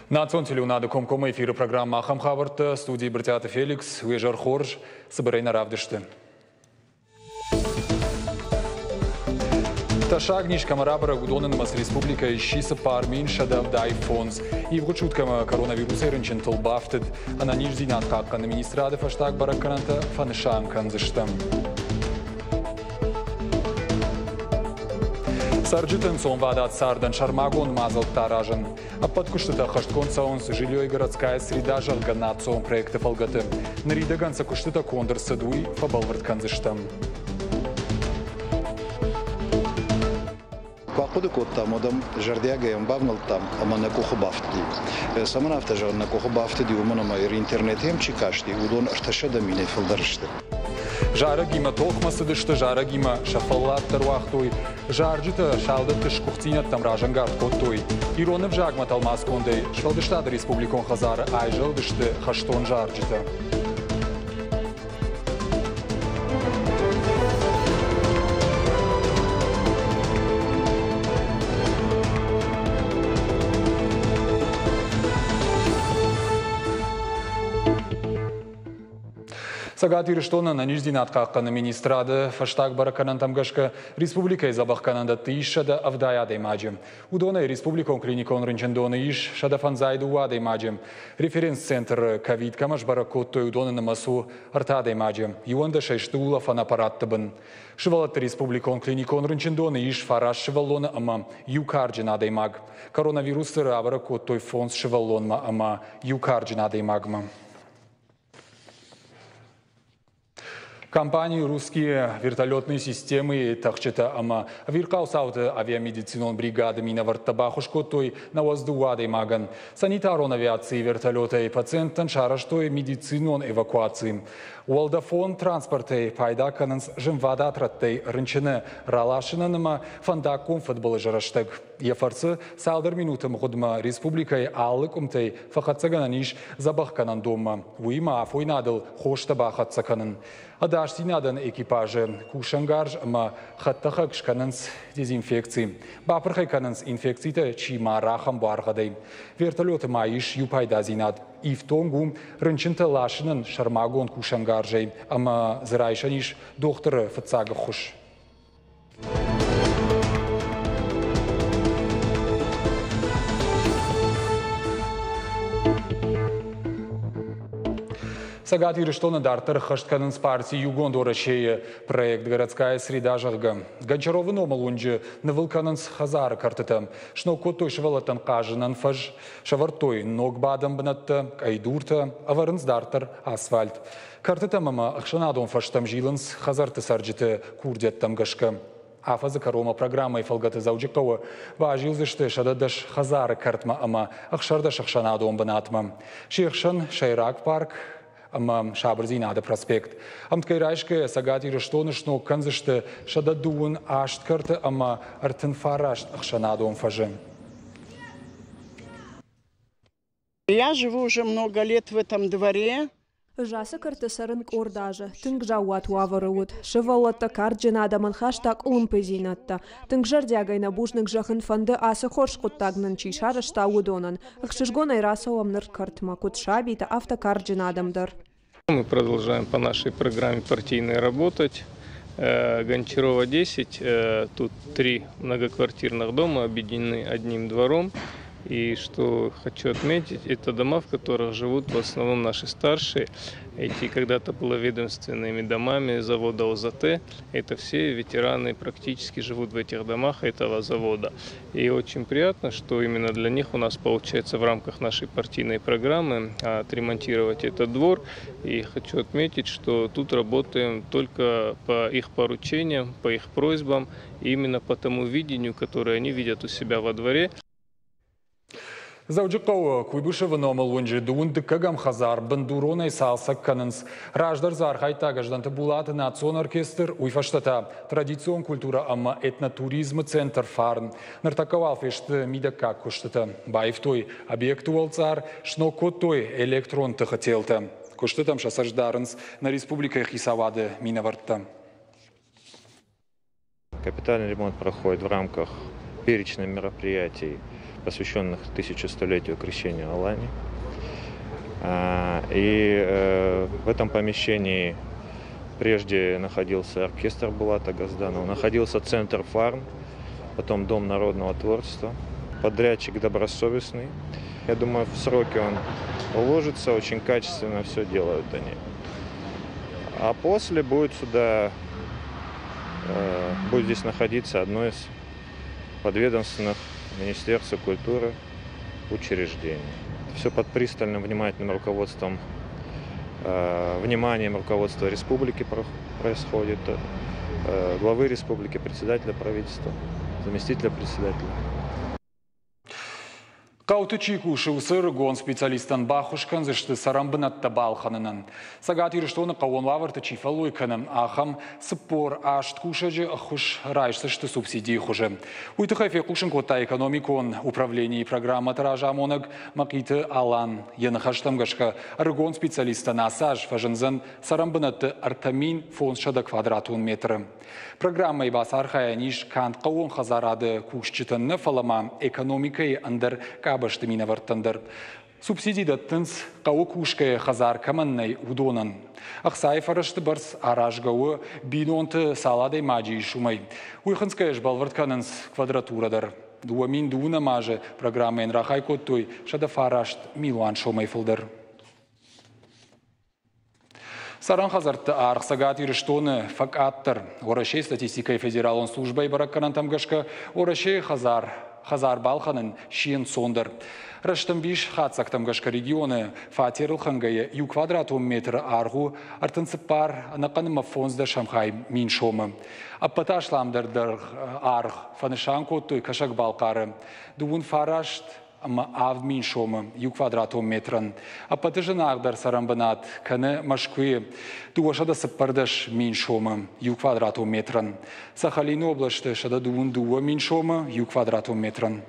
Национ телеуынады комкоммӕ эфиры программӕ ахӕм хабӕрттӕ. Студийы Брытъиаты Феликс, уе зӕр хорз, цыбырӕй нӕ равдысты. Тӕссаг низ кӕмӕ рабӕрӕг, уыдоны нымӕц республикӕйы сси 4175. Ивгъуыд суткӕмӕ коронавирусӕй рынчынтыл бафтыд. Ӕнӕниздзинад хъахъхъӕны министрады фӕстаг бӕрӕггӕнӕнтӕ фӕнысан кӕндзыстӕм. Цӕрджыты ӕнцонвадат цардӕн сӕрмагонд мадзӕлттӕ аразын. Ӕппӕт куыстытӕ ӕххӕстгонд цӕуынц «Жилье и городская среда», зӕгъгӕ, национ проекты фӕлгӕты. Ныридӕгӕн цы куыстытӕ конд ӕрцыд, уый фӕбӕлвырд кӕндзыстӕм. Куы ахъуыды кодтам, уӕд ӕм зӕрдиагӕй ӕм бавнӕлдтам ӕмӕ нӕ къухы бафтыди. Цӕмӕн афтӕ зӕгъын, нӕ къухы бафтыди, уымӕн ӕмӕ интернеты йӕм чи касти, уыдон 300 минӕй фылдӕр сты. Зарӕгимӕ тохмӕ цыдысты, зарӕгимӕ сӕ фӕллад дӕр уагътой. Зарджытӕ салдӕтты сгуыхтдзинӕдтӕм разӕнгард кодтой. Ирон ӕвзагмӕ тӕлмацгондӕй сфӕлдыстады республикон хӕдзары айзӕлдысты хӕстон зарджытӕ. Цӕгат Ирыстоны ӕнӕниздзинад хъахъхъӕны министрады фӕстаг бӕрӕггӕнӕнтӕм гӕсгӕ республикӕйы дзӕбӕхгӕнӕндӕтты ис 170 адӕймаджы. Уыдонӕй республикон клиникон рынчындоны ис 152 адӕймаджы. Референц-центры ковид кӕмӕ сбӕрӕг кодтой, уыдоны нымӕц у ӕртӕ адӕймаджы. Иуӕндӕсӕй сты улӕфӕн аппаратты бын. Сывӕллӕтты республикон клиникон рынчындоны ис фараст сывӕллоны ӕмӕ иу карджын адӕймаг. Коронавирусы рабӕрӕг кодтой фондз сывӕллонмӕ ӕмӕ иу карджын адӕймагмӕ. Компани «Русские вертолетные системы» тӕхджытӕ ӕмӕ ӕвирхъау цауты авиамедицинон бригады минӕвӕрттӕ баххуыс кодтой 92 адӕймагӕн. Санитарон авиацийы вертолетӕй пациенттӕн сарӕзтой медицинон эвакуаци. Уӕлдӕфон транспортӕй пайда кӕнынц зынвадат рӕттӕй рынчыны раласынӕн ӕмӕ фӕндаггон фыдбылызы рӕстӕг. Йӕ фӕрцы цалдӕр минуты мгъуыдмӕ республикӕйы алы къуымтӕй фӕхӕццӕгӕнӕн ис дзӕбӕхгӕнӕн донмӕ, уыимӕ афойнадыл хостӕ бахӕццӕ кӕнын. Ӕдасдзинадӕн экипажы кусӕнгарз ӕмӕ хӕдтӕхӕг скӕнынц дезинфекци. Бапырх ӕй кӕнынц инфекцитӕ чи ма рахӕм буаргъӕдӕй. Вертолеты ма ис иу пайдадзинад. Ифтонг у рынчынтӕ ласынӕн сӕрмагонд кусӕнгарзӕй ӕмӕ дзы райсӕн ис дохтыры фыццаг ӕххуыс. Цӕгат Ирыстоны дарддӕр ӕххӕст кӕнынц парти Иугонд Уӕрӕсе-йы проект «Городская среда», зӕгъгӕ. Гончаровы номыл уынджы нывыл кӕнынц хӕдзары кӕртытӕ. Сног кодтой сывӕллӕттӕн хъазынӕн фӕз, сӕвӕрдтой ног бадӕн бынӕттӕ, къӕйдуртӕ, ӕвӕрынц дарддӕр асфальт. Кӕртытӕм ӕмӕ ӕхсӕнадон фӕзтӕм зилынц хӕдзӕртты цӕрджыты курдиӕттӕм гӕсгӕ. Афӕдзы кӕронмӕ программӕйы фӕлгӕты Дзӕуджыхъӕуы базилдзысты 110 хӕдзары кӕртмӕ ӕмӕ 16 ӕхсӕнадон бынатмӕ. Се хсӕн сӕйраг парк ӕмӕ Сабырдзинады проспект. Ӕмткӕй райсгӕйӕ Цӕгат Ирыстоны сног кӕндзысты 128 кӕрты ӕмӕ 39 ӕхсӕнадон фӕзы. Я живу уже много лет в этом дворе. Ӕз ацы кӕрты цӕрын къорд азы. Тынг заууат уавӕры уыд. Сывӕллӕттӕ карджын адӕмӕн хаста къуылымпыдзинӕдтӕ. Тынг зӕрдиагӕй нӕ бузныг зӕгъын фӕнды, ацы хорз хъуыддаг нын чи сарӕзта, уыдонӕн. Ӕхсызгонӕй рацӕуӕм ныр кӕртмӕ, куыд сабитӕ, афтӕ карджын адӕм дӕр. Мы продолжаем по нашей программе партийной работать. Гончарова 10, тут три многоквартирных дома объединены одним двором. И что хочу отметить, это дома, в которых живут в основном наши старшие. Эти когда-то было ведомственными домами завода ОЗТ. Это все ветераны практически живут в этих домах этого завода. И очень приятно, что именно для них у нас получается в рамках нашей партийной программы отремонтировать этот двор. И хочу отметить, что тут работаем только по их поручениям, по их просьбам, именно по тому видению, которое они видят у себя во дворе. Дзӕуджыхъӕуы Куйбышевы номыл уынджы дыууын дыккӕгӕм хӕдзар бындуронӕй цалцӕг кӕнынц. Раздӕр дзы архайдта Гӕздӕнты Булаты национ оркестр, уый фӕстӕ та традицион культурӕ ӕмӕ этнотуризмы центр «Фарн». Ныртӕккӕ уал фесты мидӕггаг куыстытӕ. Баивтой объекты уӕлцъар, сног кодтой электрон тыхы телтӕ. Куыстытӕм сӕ цӕст дарынц нӕ республикӕйы хицауады минӕвӕрттӕ. Капитальный ремонт проходит в рамках перечня мероприятий. посвященных 1100-летию крещения Алании. И в этом помещении прежде находился оркестр Булата Газданова, находился центр фарм, потом Дом народного творчества. Подрядчик добросовестный. Я думаю, в сроки он уложится, очень качественно все делают они. А после будет сюда, будет здесь находиться одно из подведомственных Министерства культуры учреждений. Все под пристальным внимательным руководством, вниманием руководства республики происходит, главы республики, председателя правительства, заместителя председателя. Хъӕуты чи кусы, уыцы ӕрыгон специалисттӕн баххуыс кӕндзысты цӕрӕнбынӕттӕ балхӕнынӕн. Цӕгат Ирыстоны хъӕууон уавӕрты чи фӕллой кӕны, ахӕм 48 кусӕджы ӕххуыс райсдзысты субсидийы хуызы. Уый тыххӕй фехъусын кодта экономикон управленийы программӕты разамонӕг Мӕхъиты Алан. Йӕ ныхӕстӕм гӕсгӕ, ӕрыгон специалисттӕн ацы аз фӕзындзӕн цӕрӕнбынӕтты 3500 квадратон метры. Программӕйы бацархайӕн ис канд хъӕууон хӕдзарады кусджытӕн нӕ, фӕлӕ ма экономикӕйы ӕндӕр къабӕзты минӕвӕрттӕн дӕр. Субсиди дӕттынц, хъӕуы кусгӕйӕ хӕдзар кӕмӕн нӕй, уыдонӕн. Ӕхцайы фӕрӕзты бӕрц аразгӕ у, бинонты цал адӕймаджы ис, уымӕй. Уый хынцгӕйӕ сбӕлвырд кӕнынц квадратурӕ дӕр. 2012 азы программӕйӕн рахай кодтой 109 милуан сомӕй фылдӕр. Цӕрӕн хӕдзӕртты аргъ Цӕгат Ирыстоны фӕкъаддӕр. Уӕрӕсейы статистикӕйы федералон службӕйы бӕрӕггӕнӕнтӕм гӕсгӕ Уӕрӕсейы хӕдзар хӕдзар балхӕнын сси ӕнцондӕр. Рӕстӕмбис хатдзӕгтӕм гӕсгӕ регионы фатерыл хӕнгӕйӕ иу квадратон метры аргъ у 34 ӕнӕхъӕн ӕмӕ фондздӕсӕм хай мин сомы. Ӕппӕты асламдӕр дӕр аргъ фӕнысан кодтой Кӕсӕг-Балхъары. 29 ӕмӕ 7000 сомы иу квадратон метрӕн. Ӕппӕты зынаргъдӕр цӕрӕнбынат кӕны Мӕскуыйы 214 мин сомы иу квадратон метрӕн. Сахалины областы 122 мин сомы иу квадратон метрӕн.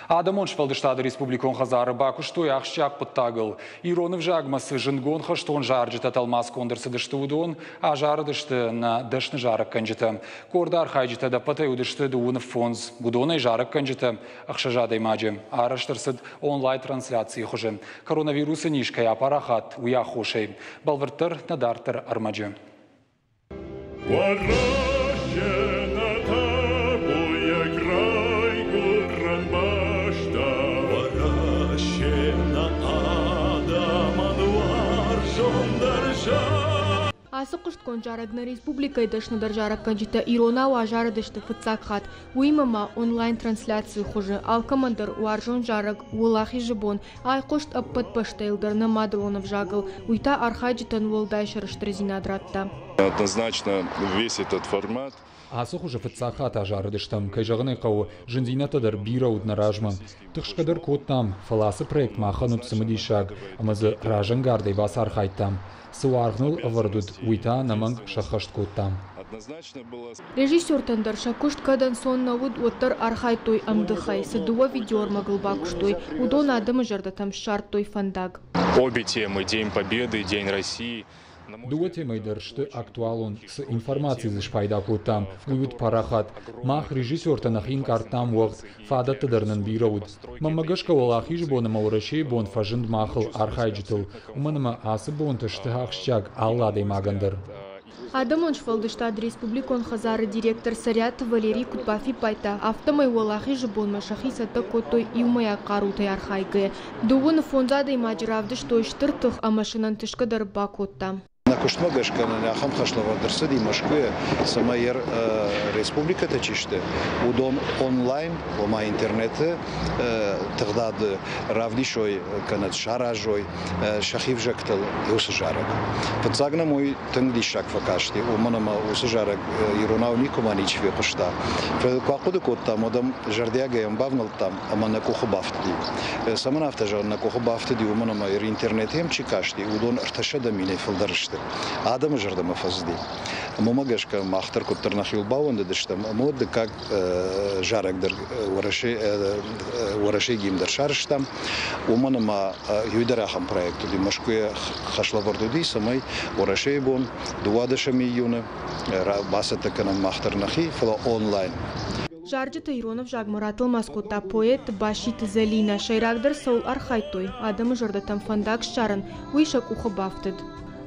Адӕмон сфӕлдыстады республикон хӕдзары бакуыстой ахсджиаг хъуыддагыл. Ирон ӕвзагмӕ цы зындгонд хӕстон зарджытӕ тӕлмацгонд ӕрцыдысты, уыдон азарыдысты нӕ дӕсны зарӕггӕнджытӕ. Къорды архайджытӕ ӕдӕппӕтӕй уыдысты 25. Уыдонӕй зарӕггӕнджытӕ ӕхсӕз адӕймаджы. Арӕзт ӕрцыд онлайн-трансляцийы хуызы. Коронавирусы низ кӕй апарахат, уый аххосӕй. Бӕлвырддӕр нӕ дарддӕр ӕрмӕджы. Ацы хъуыстгонд зарӕг нӕ республикӕйы дӕсныдӕр зарӕггӕнджытӕ иронау азарыдысты фыццаг хатт. Уыимӕ ма онлайн-трансляцийы хуызы алкӕмӕн дӕр уарзон зарӕг «Уӕлахизы бон» айхъуыст ӕппӕт бӕстӕйыл дӕр нӕ мадӕлон ӕвзагыл. Уый та архайджытӕн уӕлдай сӕрыстырдзинад радта. Однозначно весь этот формат Ацы хуызы фыццаг хатт азарыдыстӕм, кӕй зӕгъын ӕй хъӕуы, зындзинӕдтӕ дӕр бирӕ уыд нӕ размӕ. Тыхсгӕ дӕр кодтам, фӕлӕ ацы проект махӕн уыд цымыдисаг ӕмӕ дзы разӕнгардӕй бацархайдтам. Цы уаргъ ныл ӕвӕрд уыд, уый та ӕнӕмӕнг сӕххӕст кодтам. Режиссертӕн дӕр сӕ куыст кӕд ӕнцон нӕ уыд, уӕддӕр архайдтой ӕмдыхӕй. Цы дыууӕ видеоӕрмӕгыл бакуыстой, уыдон адӕмы зӕрдӕтӕм ссардтой фӕндаг. Обе темы День Победы, День России. Дыууӕ темӕйы дӕр сты актуалон. Цы информаци дзы спайда кодтам, уый уыд парахат. Мах, режиссертӕ, нӕхи ӕнкъардтам уӕгъд, фадӕттӕ дӕр нын бирӕ уыд. Мӕнмӕ гӕсгӕ Уӕлахизы бон ӕмӕ Уӕрӕсейы бон фӕзынд махыл, архайджытыл, уымӕн ӕмӕ ацы бонтӕ сты ахсджиаг алы адӕймагӕн дӕр. Адӕмон сфӕлдыстады республикон хӕдзары директор Цӕриаты Валерий куыд бафиппайдта, афтӕмӕй Уӕлахизы бонмӕ сӕхи цӕттӕ кодтой иумӕйаг хъарутӕй архайгӕйӕ. Дыууын фондз адӕймаджы равдыстой стыр тых ӕмӕ сын ӕнтысгӕ дӕр бакодта. Нӕ куыстмӕ гӕсгӕ нын ахӕм хӕслӕвӕрд ӕрцыди Мӕскуыйӕ, цӕмӕй республикӕтӕ чи сты, уыдон онлайн, ома интернеты тыгъдады равдисой кӕнӕ саразой сӕхи взӕгтыл уыцы зарӕг. Фыццаг нӕм уый тынг диссаг фӕкасти, уымӕн ӕмӕ уыцы зарӕг иронау никуыма ничи фехъуыста. Фӕлӕ куы ахъуыды кодтам, уӕд ӕм зӕрдиагӕй ӕм бавнӕлдтам ӕмӕ нӕ къухы бафтыди. Цӕмӕн афтӕ зӕгъын, нӕ къухы бафтыди, уымӕн ӕмӕ интернеты йӕм чи касти, уыдон 300 минӕй фылдӕр сты. Адӕмы зӕрдӕмӕ фӕцыди. Ӕмӕ уымӕ гӕсгӕ мах дӕр куыддӕр нӕхиуыл баууӕндыдыстӕм, ӕмӕ уӕд дыккаг зарӕг дӕр Уӕрӕсейы гимн дӕр сарӕзтам. Уымӕн ӕмӕ иу дӕр ахӕм проект уыди, Мӕскуыйӕ хӕслӕвӕрд уыди, цӕмӕй Уӕрӕсейы бон 12 июны бацӕттӕ кӕнӕм мах дӕр нӕхи, фӕлӕ онлайн. Зарджытӕ ирон ӕвзагмӕ ратӕлмац кодта поэт Баситы Зӕлинӕ. Сӕйрагдӕр цӕуыл архайдтой, адӕмы зӕрдӕтӕм фӕндаг ссарын, уый сӕ къухы бафтыд.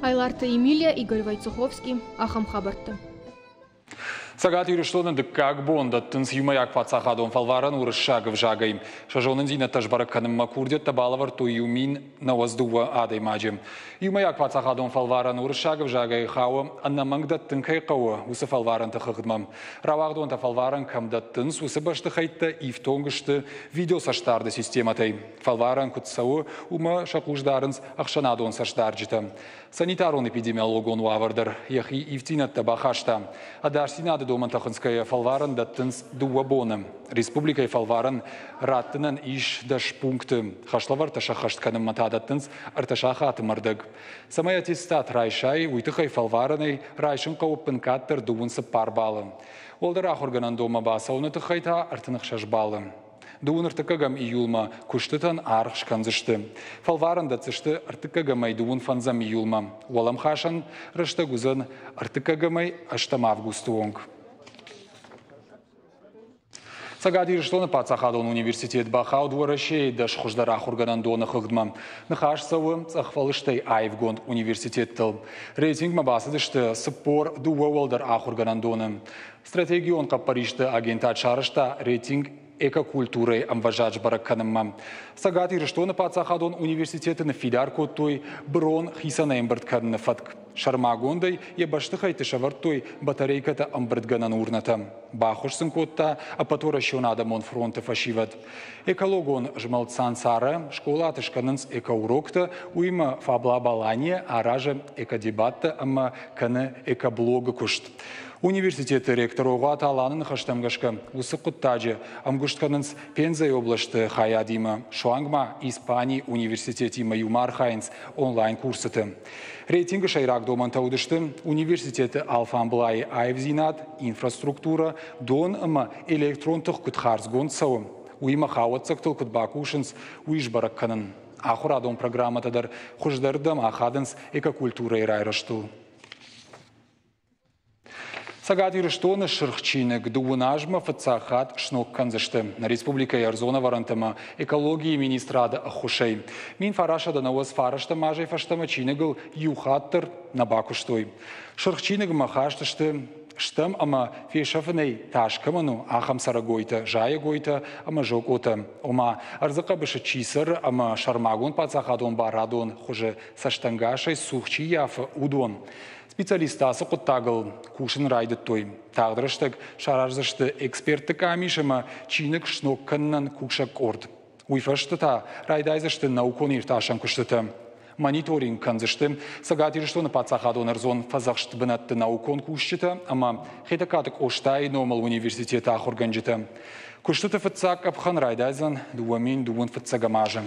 Айларты Эмилия, Игорь Войцеховский, ахӕм хабӕрттӕ. Цӕгат Ирыстоны дыккаг бон дӕттынц иумӕйаг паддзахадон фӕлварӕн уырыссаг ӕвзагӕй. Сӕ зонындзинӕдтӕ сбӕрӕг кӕнынмӕ курдиӕттӕ балӕвӕрдтой 1092 адӕймаджы. Иумӕйаг паддзахадон фӕлварӕн уырыссаг ӕвзагӕй хауы, ӕнӕмӕнг дӕттын кӕй хъӕуы, уыцы фӕлварӕнты хыгъдмӕ. Рауагъдонтӕ фӕлварӕн кӕм дӕттынц, уыцы бӕстыхӕйттӕ ифтонг сты видеоцӕстдарды системӕтӕй. Фӕлварӕн куыд цӕуы, уымӕ сӕ хъус дарынц ӕхсӕнадон цӕстдарджытӕ. Санитарон-эпидемиологон уавӕр дӕр йӕхи ивддзинӕдтӕ бахаста. Ӕдасдзинады домӕнтӕ хынцгӕйӕ фӕлварӕн дӕттынц дыууӕ боны. Республикӕйы фӕлварӕн раттынӕн ис 10 пункты. Хӕслӕвӕрдтӕ сӕххӕст кӕнынмӕ та дӕттынц ӕртӕ сахаты ӕрдӕг. Цӕмӕй аттестат райсай, уый тыххӕй фӕлварӕнӕй райсын хъӕуы ӕппынкъаддӕр 34 баллы. Уӕлдӕр ахуыргӕнӕндонмӕ бацӕуыны тыххӕй та 36 баллы. Дыууын ӕртыккӕгӕм июлмӕ куыстытӕн аргъ скӕндзысты. Фӕлварӕн дӕтдзысты ӕртыккӕгӕмӕй дыууын фӕндзӕм июлмӕ. Уӕлӕмхасӕн рӕстӕг уыдзӕн ӕртыккӕгӕмӕй ӕстӕм августы онг. Цӕгат Ирыстоны паддзахадон университет бахауд Уӕрӕсейы 10 хуыздӕр ахуыргӕнӕндоны хыгъдмӕ. Ныхас цӕуы цъӕхфӕлыстӕй аивгонд университеттыл. Рейтингмӕ бацыдысты 42 уӕлдӕр ахуыргӕнӕндоны. Стратегион хъӕппӕристы агентад сарӕзта рейтинг экокультурӕйы ӕмвӕзад сбӕрӕг кӕнынмӕ. Цӕгат Ирыстоны паддзахадон университеты ныффидар кодтой бырон хицӕнӕй ӕмбырд кӕныны фӕтк. Сӕрмагондӕй йӕ бӕстыхӕйтты сӕвӕрдтой батарейкӕтӕ ӕмбырдгӕнӕн урнӕтӕ. Баххуыс сын кодта Ӕппӕтуӕрӕсеон адӕмон фронты фӕсивӕд. Экологон змӕлд Сансара скъолаты скӕнынц экоуроктӕ, уыимӕ Фаблабалания аразы экодебаттӕ ӕмӕ кӕны экоблогы куыст. Университеты ректор Огъуаты Аланы ныхӕстӕм гӕсгӕ, уыцы хъуыддаджы ӕмгуыст кӕнынц Пензӕйы областы хайадимӕ, суанг ма Испанийы университетимӕ иумӕ архайынц онлайн-курсыты. Рейтингы сӕйраг домӕнтӕ уыдысты университеты алфамблайы аивдзинад, инфраструктурӕ, дон ӕмӕ электрон тых куыд хардзгонд цӕуы, уыимӕ хауӕццӕгтыл куыд бакусынц, уый сбӕрӕг кӕнын. Ахуырадон программӕтӕ дӕр хуыздӕрдӕм ахадынц экокультурӕйы райрӕзтыл. Цӕгат Ирыстоны Сырх чиныг дыууын азмӕ фыццаг хатт сног кӕндзысты нӕ республикӕйы ӕрдзон ӕвӕрӕнтӕ ӕмӕ экологийы министрады ӕххуысӕй. 1990 фарӕстӕм азӕй фӕстӕмӕ чиныгыл иу хатт дӕр нӕ бакуыстой. Сырх чиныгмӕ хаст сты стӕм ӕмӕ фесӕфынӕй тас кӕмӕн у, ахӕм цӕрӕгойтӕ, зайӕгойтӕ ӕмӕ зокъотӕ. Ома, ӕрдзы хъӕбысы чи цӕры ӕмӕ сӕрмагонд паддзахадон барадон хуызы цӕстӕнгасӕй цух чи ййафы, уыдон. Специалисттӕ ацы хъуыддагыл кусын райдыдтой. Тагъд рӕстӕг сараздзысты экспертты къамис ӕмӕ чиныг сног кӕнынӕн кусӕг къорд. Уый фӕстӕ та райдайдзысты наукон-иртасӕн куыстытӕ. Мониторинг кӕндзысты Цӕгат Ирыстоны паддзахадон ӕрдзон фӕдзӕхст бынӕтты наукон кусджытӕ ӕмӕ Хетӕгкаты Къостайы номыл университеты ахуыргӕнджытӕ. Куыстыты фыццаг къӕпхӕн райдайдзӕн 2021 азы.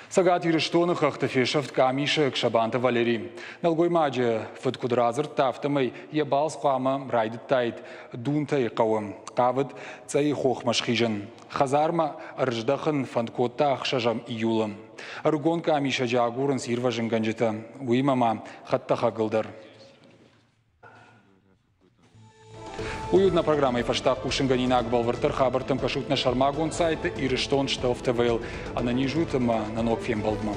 Цӕгат Ирыстоны хӕхты фесӕфт къамисӕг Сабанты Валери. Нӕлгоймаджы фыд куыд радзырдта, афтӕмӕй йӕ балц хъуамӕ райдыдтаид Дунтӕйы хъӕуы. Хъавыд Цъӕйы хохмӕ схизын. Хӕдзармӕ ӕрыздӕхын фӕнд кодта 6 июлы. Ӕрыгон къамисӕджы агурынц ирвӕзынгӕнджытӕ, уыимӕ ма хӕдтӕхӕгыл дӕр. Уый уыд нӕ программӕйы фӕстаг хъусынгӕнинаг. Бӕлвырддӕр хабӕрттӕм кӕсут нӕ сӕрмагонд сайты Ирыстон Штелф ТВ-йыл. Ӕнӕниз ут ӕмӕ нӕ ног фембӕлдмӕ.